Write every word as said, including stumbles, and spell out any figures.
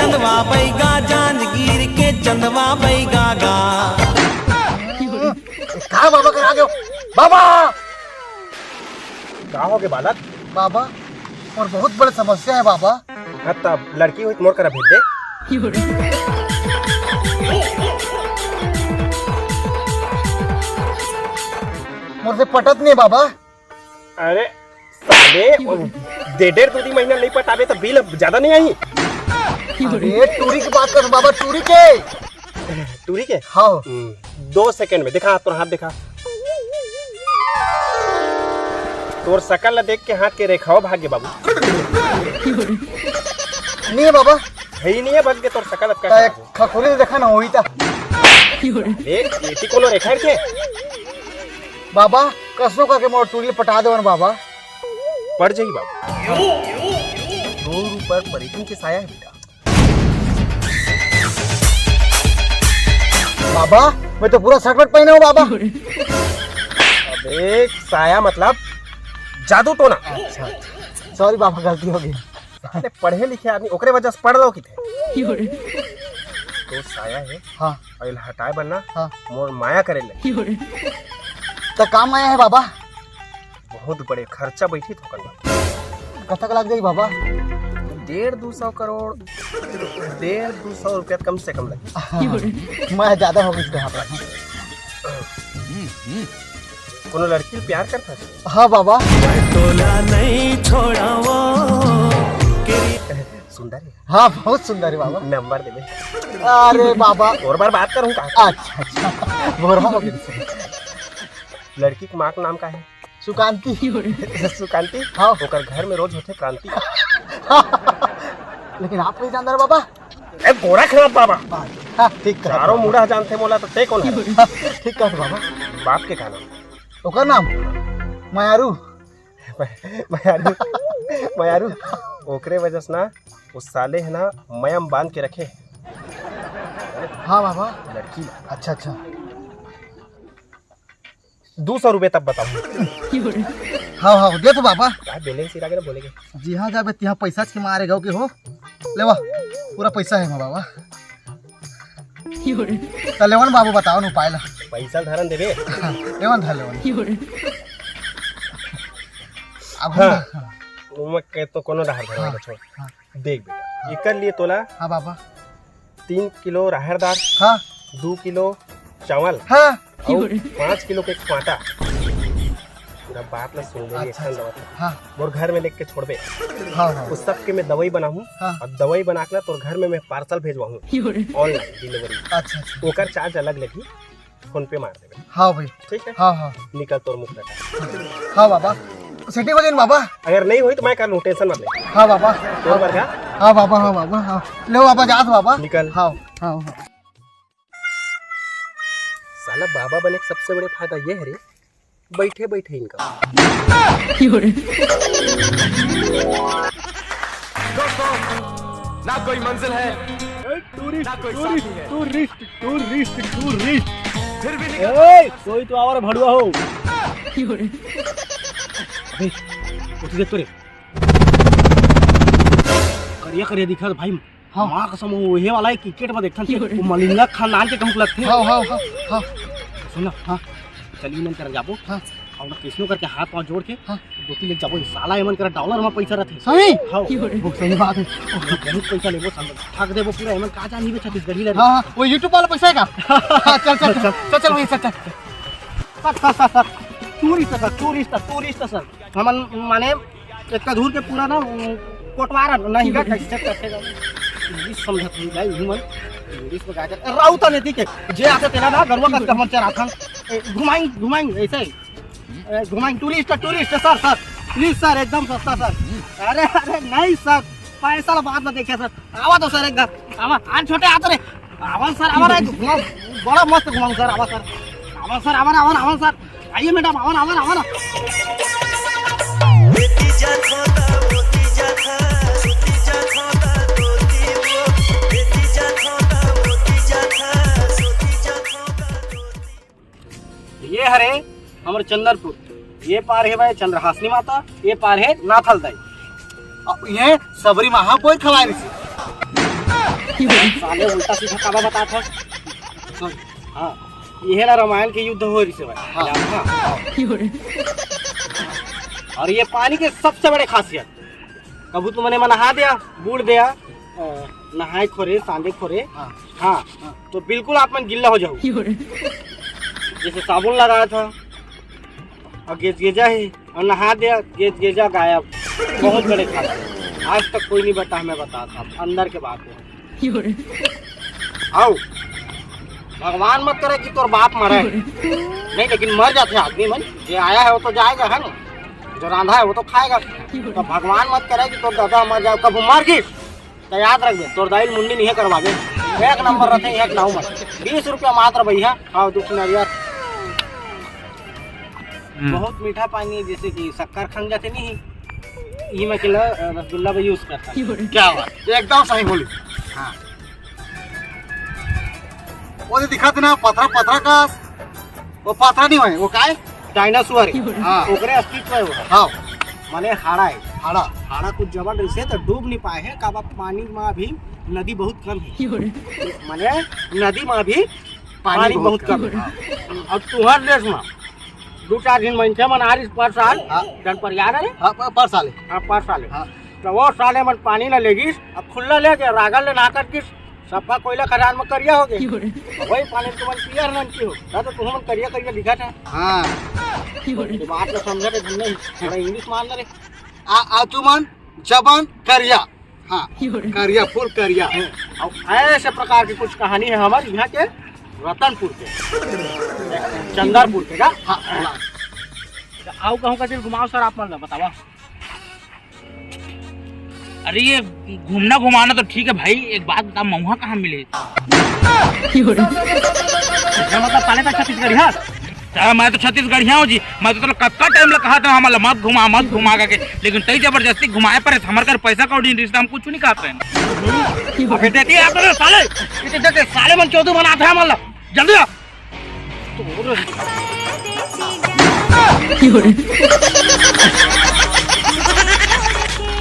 चंदवा बैगा, जांजगीर के चंदवा बैगा गा। का बाबा करा गयो? बाबा! का हो गे बालक? बाबा, मोर बहुत बड़ समस्या है बाबा। हाँ, तब लड़की होई त मोर करा भेज दे। मोर से पटत नहीं बाबा। अरे साले, वो डेढ़ डेढ़ दो तीन महीना नहीं पटाबे तो बिल ज्यादा नहीं आई? अरे टूरी की बात कर बाबा, टूरी के। टूरी के? हाँ। हम्म, दो सेकंड में दिखा, तोर हाथ दिखा। तोर शकल ला देख के हाथ के रेखाओ भाग गे बाबू। नहीं है बाबा। है ही नहीं है, भाग गे तोर शकल अब का तय खराब हो? खखोरी से देखा ना होई ता। ए, एती कोनो रेखा के? बाबा, कसो करके मोर टूरी पटा देवन बाबा। पड़ जाई बाबू। दो रुपए पर एक के साया है बेटा। बाबा, मैं तो पूरा शर्ट पहना हूँ बाबा। अबे साया मतलब जादू टोना। अच्छा, अच्छा। सॉरी बाबा, गलती हो गई। अरे पढ़े लिखे आदमी ओकरे वजह से पढ़ लो किथे। तो साया है। हाँ। और इला हटाए बर ना हाँ। मोर माया करे ले। तो काम आया है बाबा। बहुत बड़े खर्चा बैठी थोकन बाबा। कतक लग जाई बाबा? डेढ़ दो सौ करोड़, डेढ़ दो सौ रुपया कम से कम लगे। हाँ, मैं ज्यादा हो गई यहाँ पर। कोनो लड़की प्यार करता है? हाँ बाबा। तोला नहीं छोड़ावो। सुंदर है। हाँ, बहुत सुंदर है बाबा। नंबर दे दे। अरे बाबा। और बार बात करूँ का? अच्छा, अच्छा। बोरा हो गया। लड़की के माँ का नाम का है? सुकांति। सुकांति? हाँ। ओकर घर में रोज होथे क्रांति। लेकिन आप नहीं जानते बाबा। ए गोरखनाथ बाबा। हाँ, ठीक कहा चारों बाबा। मुड़ा जानथे मोला तो ते कौन है? हाँ, ठीक कहा बाबा। बाप के का नाम? ओकर नाम मयारू। मयारू, मयारू। ओकरे वजह से ना वो साले है ना मयम बांध के रखे। हाँ बाबा। लड़की ला। अच्छा, अच्छा। दो सौ रुपये तब बताऊँ। हाँ, हाँ, दे तो बाबा। का बैलेंस ही लागे ना बोले के। जी हाँ, जाबे तिहाँ पैसा के मारे गो के हो। लेवा, पूरा पैसा है बाबा। त लेवन बाबू बताओ न उपाय ला। पैसा धरन देबे। लेवन धर लेवन। अब हाँ। हम ओमा के तो कोनो डहर धरवा हाँ, छोड़। हाँ। देख बेटा, एकर लिए तोला हाँ बाबा। तीन किलो राहर दाल, हाँ। दो किलो चावल हाँ। और पाँच किलो के एक आटा। पूरा बात ला सुन ले, अच्छा, एक दवा। हाँ। मोर घर में लेके छोड़बे। हाँ, हाँ। उस सब के मैं दवाई बनाहूँ हाँ। और दवाई बना के ना तोर घर में मैं पार्सल भेजवाहूँ। Online delivery. अच्छा, अच्छा। ओकर चार्ज अलग लगी, फोन पे मार देबे। हाँ भाई। ठीक है? हाँ, हाँ। निकल तोर मुख बेटा। हाँ बाबा, सेटिंग हो जाए बाबा। अगर नहीं होई तो मैं कर लूँ, टेंशन मत ले। हाँ बाबा। तोर बर का? हाँ बाबा, हाँ बाबा, हाँ। ले बाबा, जात बाबा। निकल। हाँ, हाँ, हाँ। साला बाबा बने के सबसे बड़े फायदा ये है रे, बैठे बैठे इनका। दोस्तों, ना कोई मंजिल है, टूरिस्ट, ना कोई टूरिस्ट, साथी है। Tourist, tourist, tourist. फिर भी निकल ए, कोई तो आवर भड़ुआ हो। अबे, उठ गए तो रे। करिया करिया दिखा भाई। हाँ। माँ कसम, वो ये वाला है क्रिकेट में देखथन, वो मलिंगा खानदान के कहूँ लगथे। हाँ, हाँ, हाँ, हाँ। सुन ना, हाँ। चलिए मन कर जाबो। हाँ। और ना किसनो करके हाथ पाँव जोड़ के हाँ। दो तीन लेके जाबो। साला एमन करा डॉलर में पैसा रहथे। सही? हाँ। वो सही बात है। बहुत पैसा लेबो, ठग देबो पूरा। एमन का जानी बे छत्तीसगढ़ी लगे। हाँ, हाँ, वो YouTube वाला पैसा है का? हाँ, चल, चल, चल, चल, चल, वही, चल, चल। Sir, sir, sir, sir, tourist sir, tourist, tourist sir. हमन माने इतना दूर के पूरा ना, कोटवारा नहीं गा, कैसे करते जाओ? इंग्लिश समझत नहीं भाई, ह्यूमन। इंग्लिश में गाजर, राउत ने ठीक है। जे आते तेरा ना, गरुआ का हमन चराथन। ए, घुमाएं, घुमाएं, ऐसे ही। ए, घुमाएं, tourist, tourist, sir, sir. Please sir, एकदम सस्ता सर। अरे, अरे, नहीं सर, पैसा ला बाद में देखे सर। आवा तो सर एक बार, आवा, हाथ छोटे हाथ रे। आवा सर, आवा रे, घुमाओ, बड़ा मस्त घुमाओ सर, आवा सर। आवा सर, आवा, आवा, आवा सर। आइए मैडम, आवा ना, आवा ना, आवा ना। ये हरे हमर चंदनपुर, ये पार हे भाई चंद्रहासिनी माता, ये पार हे नाथल दाई। अब ये सबरी महापोर खवाए रही। साले उल्टा सीधा काबा बतात हस। सुन। हाँ, ये ना रामायण के युद्ध हो रही से भाई। हाँ। हाँ। और ये पानी के सबसे बड़े खासियत, कभू तुमने मन नहा दिया, बूड़ दिया, अ, नहाए खोरे, सांदे खोरे, हाँ। हाँ, हाँ। तो बिल्कुल आप मन गिल्ला हो जाओ। जैसे साबुन लगाया था, और गेज गेजा ही, और नहा दिया, गेज गेजा गायब। बहुत बड़े खासियत, आज तक कोई नहीं बता, मैं बता था, अंदर के बात है। आओ, भगवान मत करे कि तोर बाप मरे। नहीं, लेकिन मर जाते आदमी मन। जे आया है वो तो जाएगा, है ना? जो रांधा है वो तो खाएगा। तो भगवान मत करे कि तोर दादा मर जाए, कब मर गई तो याद रखबे, तोर दाई ल मुंडी नहीं करवाबे। एक नंबर रहते एक नाव में। बीस रुपया मात्र भैया, खाओ दो किनारिया। हम्म। बहुत मीठा पानी है, जैसे कि शक्कर खंग जाते नहीं, ये मैं किला रसगुल्ला भी यूज करता। क्या बात, एकदम सही बोली। हाँ। वो जो दिखा ना पथरा पथरा का, वो पथरा नहीं होय, वो काय? डायनासोर है। हाँ। ओकरे अस्तित्व है वो। हाँ। माने हाड़ा है। हाड़ा। हाड़ा कुछ जबरदस्त है तो डूब नहीं पाए हैं, काबर पानी में अभी नदी बहुत कम है। माने नदी में अभी पानी पानी बहुत बहुत कम कम है। है। अब तुहर देश में दो चार दिन मनखे मन आ रही पर साल, हाँ। जन पर याद है? हाँ, पर, पर साले। हाँ, पर साले। हाँ। तो वो साले मन पानी ला लेगिस, अब खुला ले गया, रागल ले नहा कर किस सफा कोयला खदान में करिया हो गए। वही पानी तुमन पियर नन की हो, ना तो तुमन करिया करिया दिखा था। हाँ। ये बात तो समझा रे तुमने, थोड़ा इंग्लिश मारना रे। आ, आ तुमन जबन करिया। हाँ, करिया, फुल करिया। और ऐसे प्रकार की कुछ कहानी है हमारे यहाँ के रतनपुर के, चंदरपुर के का। हाँ, हाँ। तो आओ कहूँ का चीज घुमाओ सर, आप मन ला बतावा। अरे ये घूमना घुमाना तो ठीक है भाई, एक बात बता, महुआ कहाँ मिले? क्या मतलब, पाले तक छत्तीसगढ़ी है? साला, मैं तो छत्तीसगढ़िया हूँ जी। मैं तो तोला कतका टाइम ले कहा था, हमला मत घुमा, मत घुमा करके, लेकिन तई जबरदस्ती घुमाए परे, हमर कर पैसा कौड़ी नहीं रिश्ता, हम कुछ नहीं कहते हैं। अबे देती है आप तो साले, इतने देते साले मन चौदह बनाते हैं हमला, जल्दी आ।